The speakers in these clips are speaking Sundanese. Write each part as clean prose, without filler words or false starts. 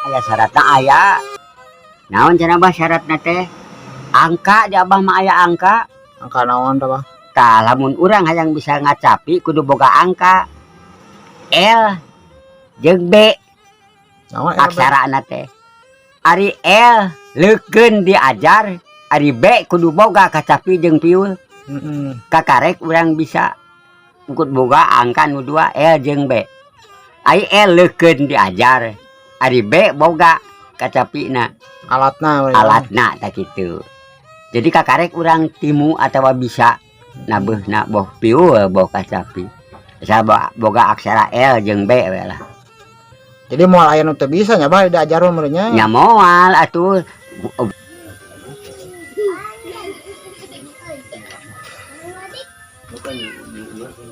Aya syaratna aya. Naon cenah, Bah, syaratna teh? Angka di Abah mah aya angka. Angka naon tah, Bah? Tah, lamun urang hayang bisa ngacapi kudu boga angka L jeung B. Naon L, B? Aksarana teh. Ari L leukeun diajar, ari B kudu boga kacapi jeung piul. Kakarek urang bisa kudu boga angka nu dua, L jeung B. Ari L leukeun diajar, ari B boga kacapina. Alatna we. Alatna tak gitu. Jadi kakarek urang timu atau bisa nabeuhna, boh piul boh kacapi. Asal boga aksara L jeung B we lah. Jadi moal aya nu teu bisa nya, Bah, diajar mah nya. Nya moal atuh.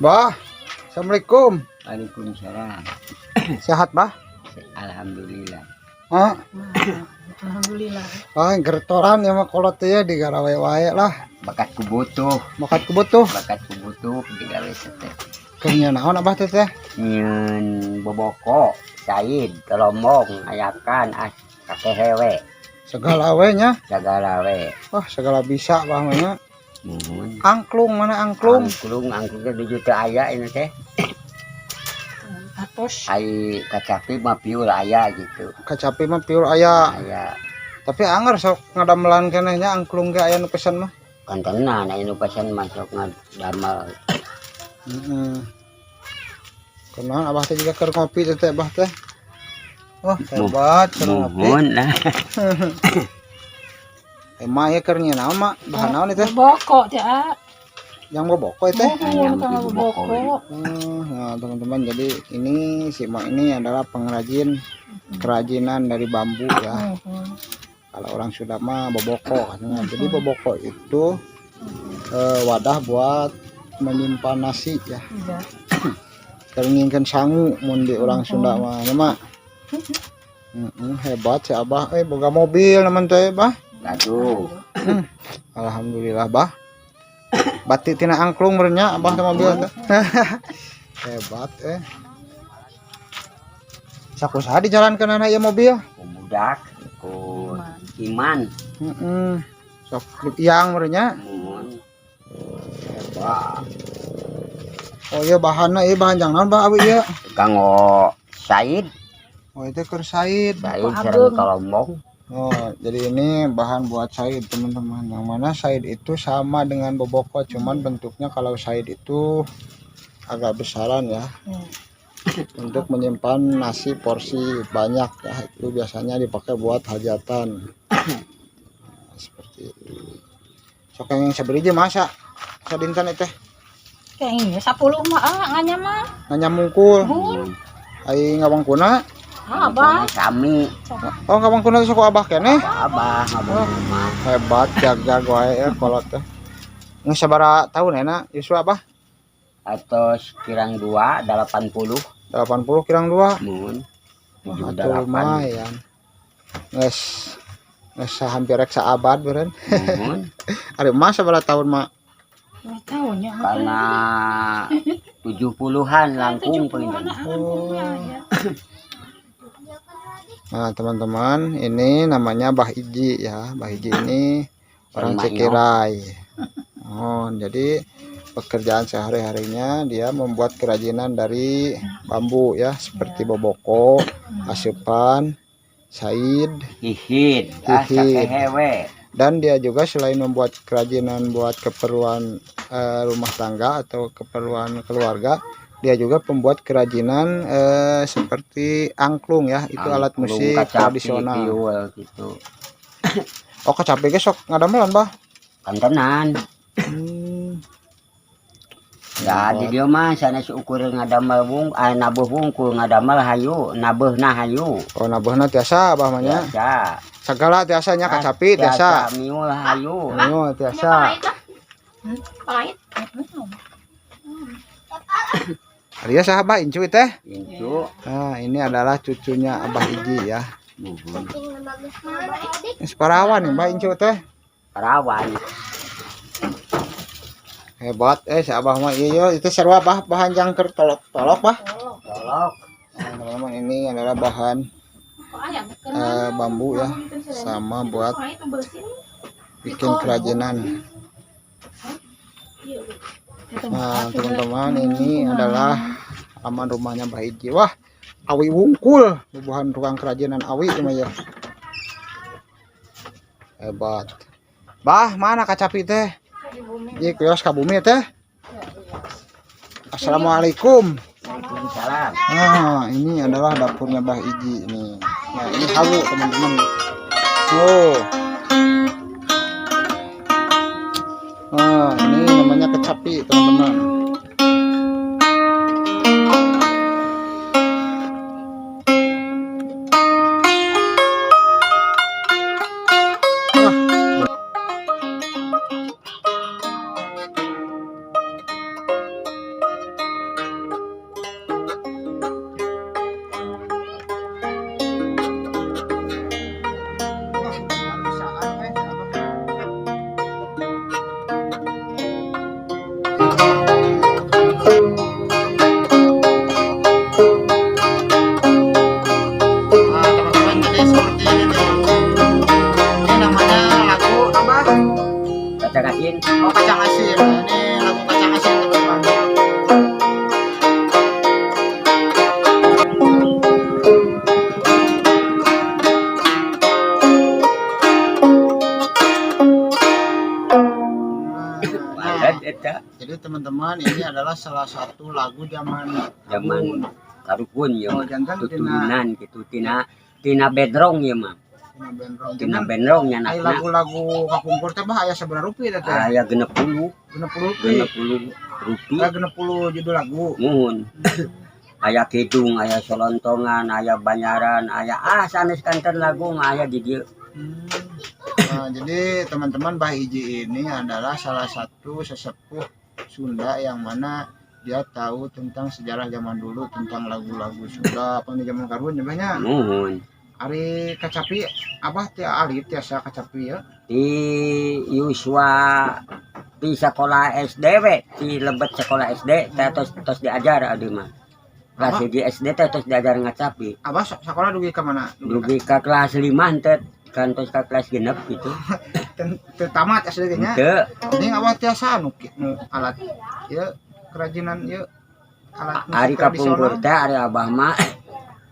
Bah, Assalamualaikum. Waalaikumsalam. Sehat, Bah? Alhamdulillah. Hah? Alhamdulillah. Ah, gertoran ya mah kolot teh ya digarawe wae lah. Bakat ku butuh, Bakat ku butuh. Bakat ku butuh digawe teh. Keur naon Abah teh teh? Nyieun boboko, said, tolombong, ayakan, as sakehewe. Segala we nya. Sagala we. Wah, segala bisa Bah mah nya. Muhun. Angklung mana angklung? Angklung, angklung teh 2 juta aya ini teh. Atos. Ai kacapi mah piul aya gitu. Kacapi mah piul aya. Aya. Tapi anger sok ngadamelan keneh nya angklung ge aya nu pesen mah. Kantenan aya nu pesen mah sok ngadamel. Heeh. Kunaon Abah teh juga keur ngopi teh teh Abah teh? Wah, hebat keur ngopi. Muhun lah. Emang ya keur naon, Mak? Bahan naon itu? Boboko teh, ah. Yang boboko itu? Muhun Ayam kalau boboko. boboko. Nah, teman-teman, jadi ini si Mak ini adalah pengrajin kerajinan dari bambu ya. Muhun. Kalau orang Sunda mah boboko katanya. Jadi boboko itu wadah buat menyimpan nasi ya. Iya. Keur sangu mun di orang Sunda mah ya, Mak. Hebat si Abah, boga mobil naman teh, Bah. Aduh. Alhamdulillah, Bah. Batik tina angklung merenya Abah teh mobil teh. Hebat eh. Sakusaha dijalankeun anak ieu mobil? Ku budak, ku iman. Heeh. Sok yang merenya. Muhun. Hebat. Oh iya, bahanna ieu bahan jang naon, Bah, awi ieu? Kanggo said. Oh, itu keur said. Said Ageng. sareng tolombong. Oh, jadi ini bahan buat said, teman-teman. Yang mana said itu sama dengan boboko, cuman bentuknya kalau said itu agak besaran ya. Untuk menyimpan nasi porsi banyak ya. Itu biasanya dipakai buat hajatan. Nah, seperti itu. Sok yang sabaraha masa sadinten itu? Kayaknya 10 mah, ah, nganyam mah. Nganyam mungkul. Muhun. Ai ngawangkuna? Ah, Abah. Sami. Oh, ngawangkuna sok Abah keneh. Abah ngabung mah. Hebat, jaga wae ya kolot teh. Geus sabaraha tahun enak Yuswa, Abah? Atos kirang dua, 80. 80 kirang dua. Muhun. Wah, Tujuh atuh delapan. Lumayan. Geus geus hampir rek saabad beureun. Muhun. Ari emas sabaraha tahun, Mak? Nggak tahu nya. Karena 70-an langkung 70-an. pengen. Oh. Ya. Nah, teman-teman, ini namanya Bah Iji ya. Bah Iji ini orang Mak Ino. Cikirai. Oh, jadi pekerjaan sehari-harinya dia membuat kerajinan dari bambu ya, seperti boboko, asupan, said, Hihid, ah, Hihid. Sakehewe. Dan dia juga selain membuat kerajinan buat keperluan rumah tangga atau keperluan keluarga, dia juga pembuat kerajinan seperti angklung ya, itu alat Angklung, musik kacapi, tradisional. Piul gitu. Oh, kacapi ge sok ngadamelan, Bah? Kantenan. Ya, di dieu mah sanes ukur ngadamel wung, ah, nabuh wungkul, ngadamel hayu, nabeuhna hayu. Oh, nabuhna tiasa Abah mah nya. Tiasa. Segala tiasa nya, kacapi tiasa. Miul hayu. Miul tiasa. Pahit. Ari saha, Bah, incu teh? Incu. Nah, ini adalah cucunya Abah Iji ya. Muhun. Ini parawan nih, Bah, incu teh. Parawan. Hebat si Abah mah iya itu sarua, Bah, bahan jang keur tolok-tolok, Bah. Tolok. Nah, teman-teman, ini adalah bahan bambu ya, sama buat bikin kerajinan. Nah teman-teman, ini adalah halaman rumahnya Mbah Iji. Wah, awi wungkul, bubuhan tukang kerajinan awi ini ya. Hebat. Bah, mana kacapi teh? Ieu kios ka bumi teh. Assalamualaikum. Waalaikumsalam. Nah, ini adalah dapurnya Bah Iji nih. Nah, ini hawu teman-teman. Oh. Nah, ini namanya kecapi teman-teman. Nah, teman-teman, jadi seperti ini nih. Ini namanya lagu apa? Kacang asin. Oh, kacang asin. Nah, ini lagu kacang asin, teman-teman. Nah, Palet eta. Jadi teman-teman, ini adalah salah satu lagu zaman Zaman karuhun ya Oh, mah. janten tina Tuturunan gitu tina tina bedrong ya mah. Tina benrong. Tina Janten benrong aya nyanakna. Lagu-lagu kapungkur teh bah aya sabaraha rupi teh teh? Aya 60. 60 rupi. 60 rupi. Aya 60 judul lagu. Muhun. Aya kidung, aya solontongan, aya banyaran, aya sanes kanten lagu mah aya di dieu. Nah, jadi teman-teman, Bah Iji ini adalah salah satu sesepuh Sunda yang mana dia tahu tentang sejarah zaman dulu, tentang lagu-lagu Sunda apa di zaman karuhun ya banyak. Muhun. Ari kacapi abah teh alit tiasa kacapi ya. Di yuswa di sekolah SD we, di lebet sekolah SD teh tos tos diajar abdi mah. Kelas Abah, 1 SD teh tos diajar ngacapi. Abah sekolah dugi ka mana? Dugi ka kelas 5 teh kantos ka kelas 6 gitu. Teu tamat SD nya. Henteu. Ini abah tiasa anu nu alat ya kerajinan ya alat musik Ari kapungkur tradisional. Teh ari abah mah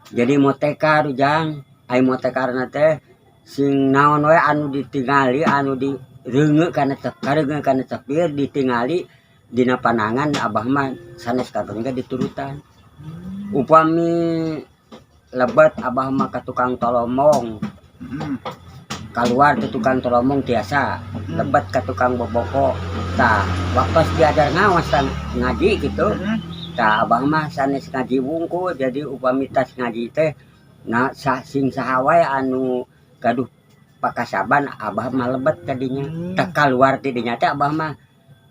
jadi motekar, Ujang. Ari motekarna teh sing naon we anu ditingali, anu di reungeut kana kareungeut kana cepir, ditingali dina panangan abah mah sanes kabeh ge diturutan. Upami lebet abah mah ka tukang tolomong, keluar ke tukang tolomong tiasa, lebet ke tukang boboko. Tah, waktu diajar ngawas tah, ngaji gitu. Tah, abah mah sanes ngaji wungkul, jadi upami tas ngaji teh nah sah, sing saha wae anu gaduh pakasaban abah mah lebet tadinya. Tah, keluar ti dinya teh abah mah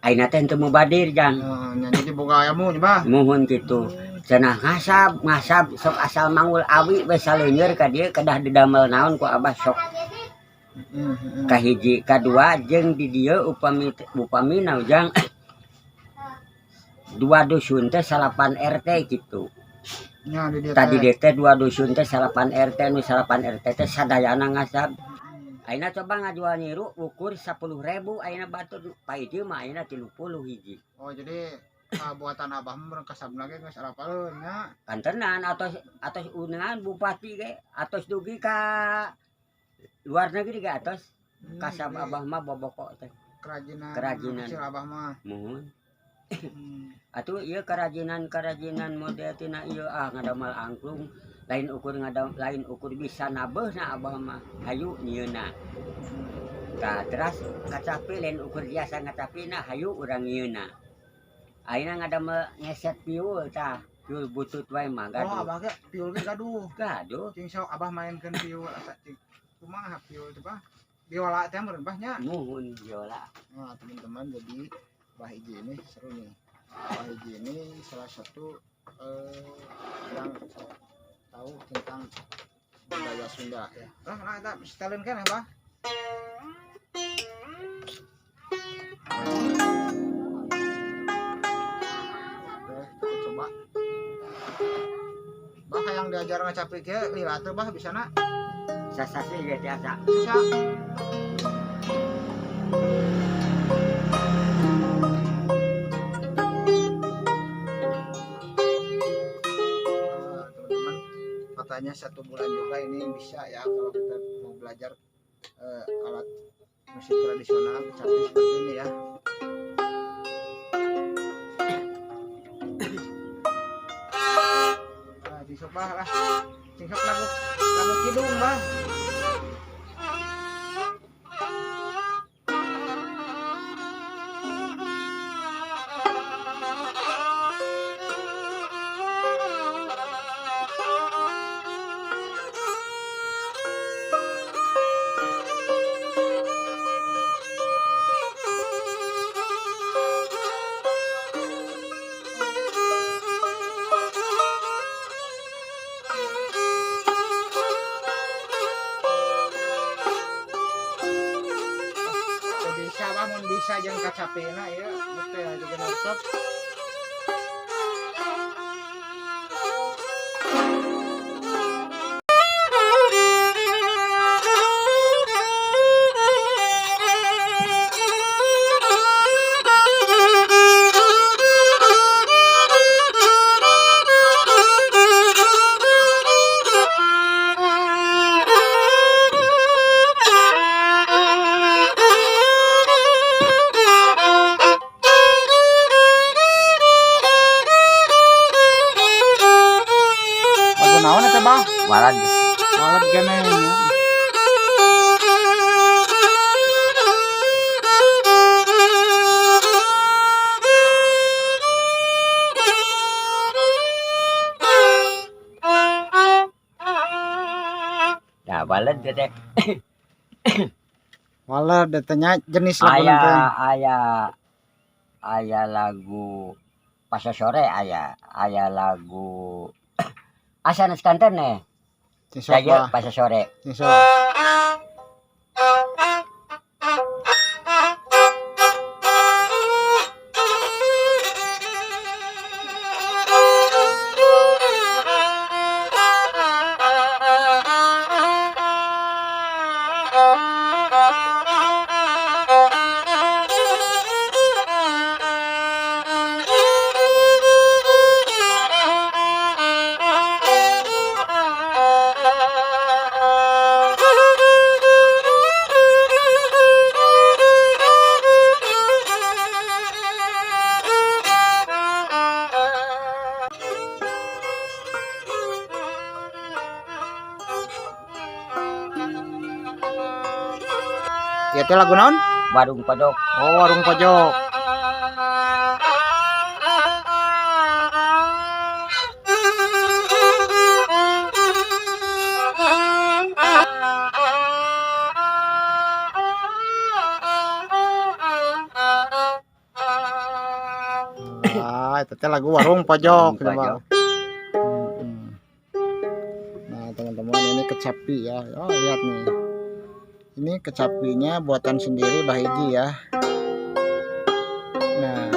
ayeuna teh henteu mubadir, Jang. Nah, nya jadi boga ilmu nya bah. Muhun gitu. Cenah ngasab ngasab sok asal manggul awi we saleuneur ka dieu, kedah didamel naon ku abah sok. Kahiji, kadua jeung di dieu upami upami Ujang, dua dusun teh salapan RT gitu. Nya di dieu tadi teh. Teh dua dusun teh salapan RT, nu salapan RT teh sadayana ngasab. Ayeuna coba ngajual nyiru ukur 10.000, ayeuna batur pa ieu mah ayeuna 30 hiji. Oh, jadi buatan abah mah kasabna ge geus arapaleun nya. Kantenan atos atos undangan bupati ge atos dugi ka luar negeri ge atos kasab Jadi abah mah boboko teh. Kerajinan Kerajinan. Hasil abah mah. Muhun. Atuh ieu kerajinan-kerajinan model tina ieu ngadamel angklung lain ukur ngadam, lain ukur bisa nabeuhna abah mah hayu nyieunna. Tah, teras kacapi lain ukur biasa ngacapina, hayu urang nyieunna. Ayeuna ngadamel ngeset piul, tah piul butut wae mah Oh, gaduh. Abah ge piul ge gaduh. Gaduh. Cing sok abah mainkeun piul asa cing. Kumaha piul teh bah? Biola teh meureun bah nya. Muhun, biola. Nah, teman-teman, jadi Bah Iji ini seru nih. Bah Iji ini salah satu yang tahu tentang budaya Sunda ya. Lah, nah, eta setelin kan ya, Bah? Oke, kita coba. Bah, Hayang diajar ngacapi kieu lila teu, Bah, bisana? Sasasi ge tiasa. Bisa. Ah, teman-teman, katanya satu bulan juga ini bisa ya kalau kita mau belajar alat musik tradisional kecapi seperti ini ya. Ah, cing sok, Bah, lah. Cing sok lagu lagu kidung, Bah. Teu bisa, Bah, mun bisa jeung kacapina ieu betul juga resep. Lagu naon eta, Bah? Walad. Walad keneh nya. Nah, walad teh. Walad eta nya jenis lagu Aya teh. Aya aya lagu Pasar Sore, aya aya lagu asa geus kanten nih. Cing sok, Saya Bah. Pasar Sore. Cing sok. Ieu teh lagu naon? Warung Pojok. Oh, Warung Pojok. Ah, itu teh lagu Warung Pojok, Warung coba. Pojok. Nah, teman-teman, ini kecapi ya. Oh, lihat nih. Ini kecapinya buatan sendiri Bah Iji ya. Nah,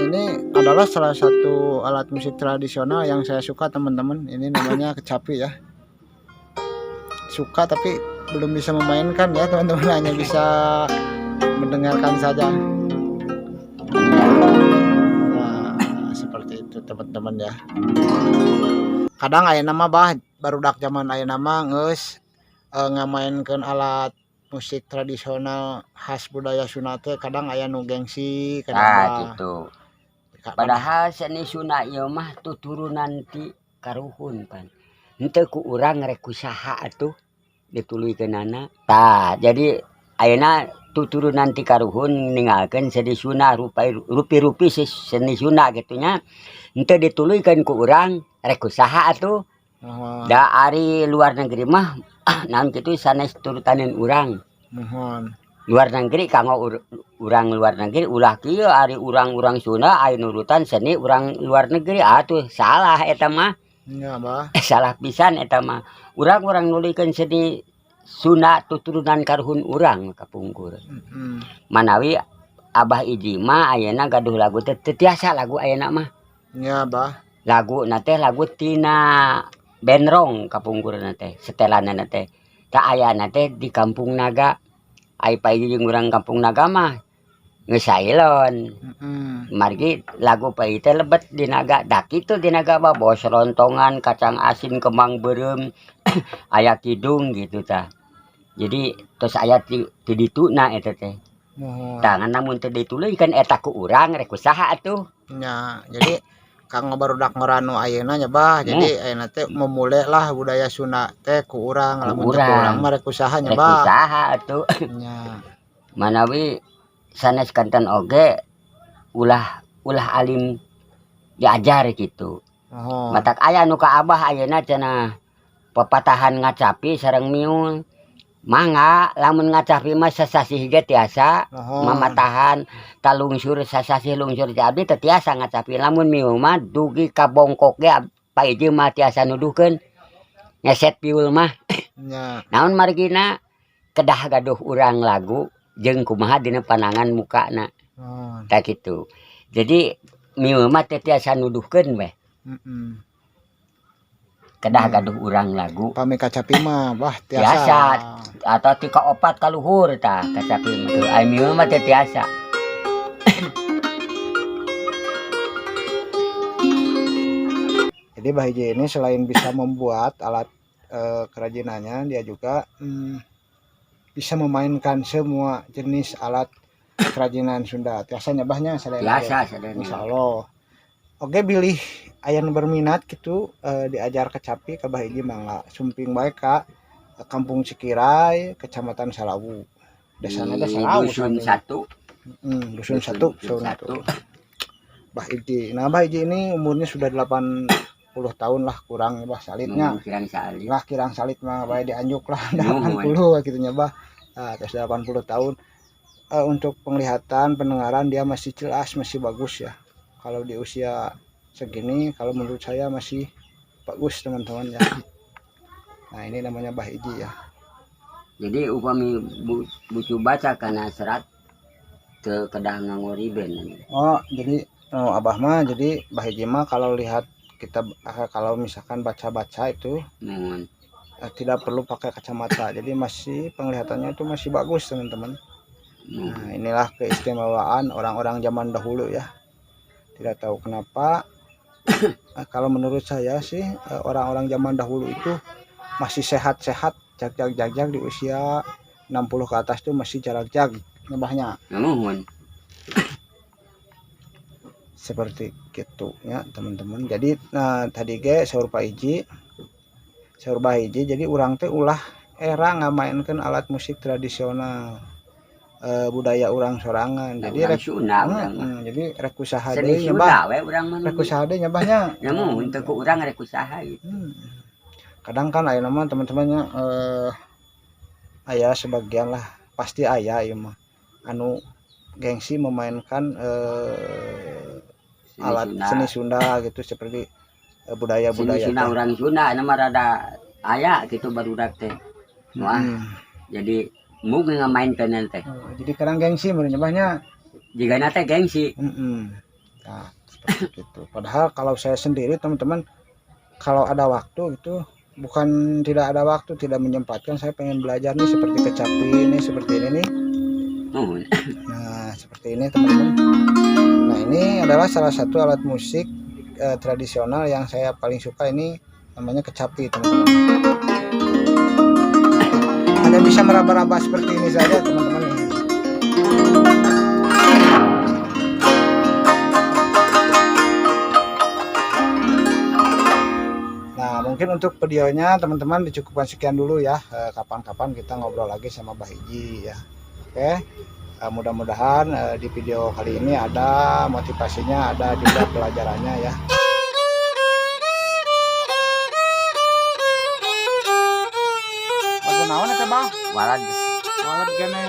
ini adalah salah satu alat musik tradisional yang saya suka, teman-teman. Ini namanya kecapi ya. Suka tapi belum bisa memainkan ya, teman-teman, hanya bisa mendengarkan saja. Nah, seperti itu, teman-teman ya. Kadang ayeuna mah, Bah, barudak zaman ayeuna mah geus ngamaenkeun alat musik tradisional khas budaya Sunda teh kadang aya nu gengsi, kadang Ah, mah. Gitu. Padahal seni Sunda ieu mah tuturunan ti karuhun pan. Henteu ku urang rek ku saha atuh dituluykeunana. Tah, jadi ayeuna tuturunan ti karuhun ninggalkeun seni Sunda rupa rupi-rupi seni Sunda kitu nya. Henteu dituluykeun ku urang rek ku saha atuh. Muhun. Da ari luar negeri mah naon kitu sanes turutaneun urang. Muhun. Luar negeri kanggo urang luar negeri ulah kieu, ari urang-urang Sunda aya nurutan seni urang luar negeri atuh salah eta mah. Nya, Bah. Salah pisan eta mah. Urang-urang nuluykeun seni Sunda tuturunan karuhun urang kapungkur. Manawi Abah Iji mah ayeuna gaduh lagu teh teu tiasa lagu ayeuna mah. Nya, Bah. Lagu na teh lagu tina Benrong kapungkurna teh, setelanna teh. Tak ayana teh di Kampung Naga. Ai Pak Iji jeung urang Kampung Naga mah geus sailon. Margi lagu Pak Iji teh lebet di naga. Da kitu di naga mah bos rontongan, kacang asin, kembang beureum, aya kidung gitu tah. Jadi terus aya ti dituna eta teh. Muhun. Tah ngan lamun teu ditulis kan eta ku urang rek usaha atuh. Nya, jadi kanggo barudak ngora nu ayeuna nya, Bah. Jadi ayeuna teh memulai lah budaya Sunda teh ku urang, Ku lamun teu ku urang. urang mah rek usaha nya, Rek Bah. usaha atuh. Nya. Manawi sanes kanten oge ulah ulah alim diajar gitu. Muhun. Matak aya nu ka Abah ayeuna cenah papatahan ngacapi sareng miul. Mangga lamun ngacapi mah sasasih ge tiasa. Muhun. Mamatahan talungsur sasasih lungsur ti abdi teu tiasa ngacapi, lamun miul mah dugi ka bongkok ge Pak Iji mah tiasa nuduhkeun ngeset piul mah. Naon margina kedah gaduh urang lagu jeung kumaha dina panangan mukana. Muhun. Tah kitu. Jadi miul mah teu tiasa nuduhkeun weh. Kedah gaduh urang lagu. Pami kacapi mah, Bah, tiasa. Tiasa. Atau ti ka opat ka luhur tah kacapi mah tuh. Ai miul mah teu tiasa. Jadi Bah Iji ini selain bisa membuat alat kerajinannya, dia juga bisa memainkan semua jenis alat kerajinan Sunda. Tiasa nya, Bah, nya selain Tiasa sadayana. Insya Allah. Oke, bilih aya nu berminat gitu diajar kecapi ke Bah Iji, mangga sumping bae ka Kampung Cikirai, Kecamatan Salawu. Desana teh Di Salawu dusun samping. 1. Dusun 1, dusun dusun 1. 1. Bah Iji. Nah, Bah Iji ini umurnya sudah 80 tahun lah kurang ya, Bah, salitnya. Kirang salit. Lah kirang salit mah bae dianjuk lah Nuhun. 80 gitu nya, Bah. Nah, terus 80 tahun. Untuk penglihatan, pendengaran dia masih jelas, masih bagus ya. Kalau di usia segini kalau menurut saya masih bagus, teman-teman ya. Nah, ini namanya Bah Iji ya. Jadi upami bucu baca karena serat ke kedah nganggo riben. Oh, jadi oh, Abah mah jadi Bah Iji mah kalau lihat kita kalau misalkan baca-baca itu Nuhun. Tidak perlu pakai kacamata. Jadi masih penglihatannya itu masih bagus, teman-teman. Nuhun. Nah, inilah keistimewaan orang-orang zaman dahulu ya. Tidak tahu kenapa kalau menurut saya sih orang-orang zaman dahulu itu masih sehat-sehat, jag-jag-jag di usia 60 ke atas tuh masih jarak jag nyebahnya. Nuhun. Seperti gitu ya, teman-teman. Jadi nah tadi ge saur Pak Iji, saur Bah Iji, jadi urang teh ulah era ngamainkeun alat musik tradisional budaya urang sorangan. Jadi urang rek Sunda urang mah. Jadi rek usaha Seni deui nya, Bah. Sunda we urang mah. Rek usaha deui nya, Bah, nya. Ya muhun teu ku urang rek usaha gitu. Kadang kan aya mah teman-temannya aya sebagian lah, pasti aya ieu mah anu gengsi memainkan Seni alat Sunda. Seni Sunda gitu seperti Seni budaya-budaya Sunda teh. Urang Sunda na mah rada aya gitu barudak teh. Wah, jadi mungkin ngamainkeun teh. Oh, jadi kadang gengsi meureun nya, Bah, nya. Jigana teh gengsi. Nah, seperti itu. Padahal kalau saya sendiri, teman-teman, kalau ada waktu itu, bukan tidak ada waktu, tidak menyempatkan, saya pengen belajar nih seperti kecapi ini, seperti ini nih. Nuhun. Nah, seperti ini, teman-teman. Nah, ini adalah salah satu alat musik tradisional yang saya paling suka, ini namanya kecapi, teman-teman. Hanya bisa meraba-raba seperti ini saja, teman-teman. Nah, mungkin untuk videonya, teman-teman, dicukupkan sekian dulu ya. Kapan-kapan kita ngobrol lagi sama Bah Iji ya. Oke. Mudah-mudahan di video kali ini ada motivasinya, ada juga pelajarannya ya. Lagu naon eta, Bah? Walad. Walad keneh.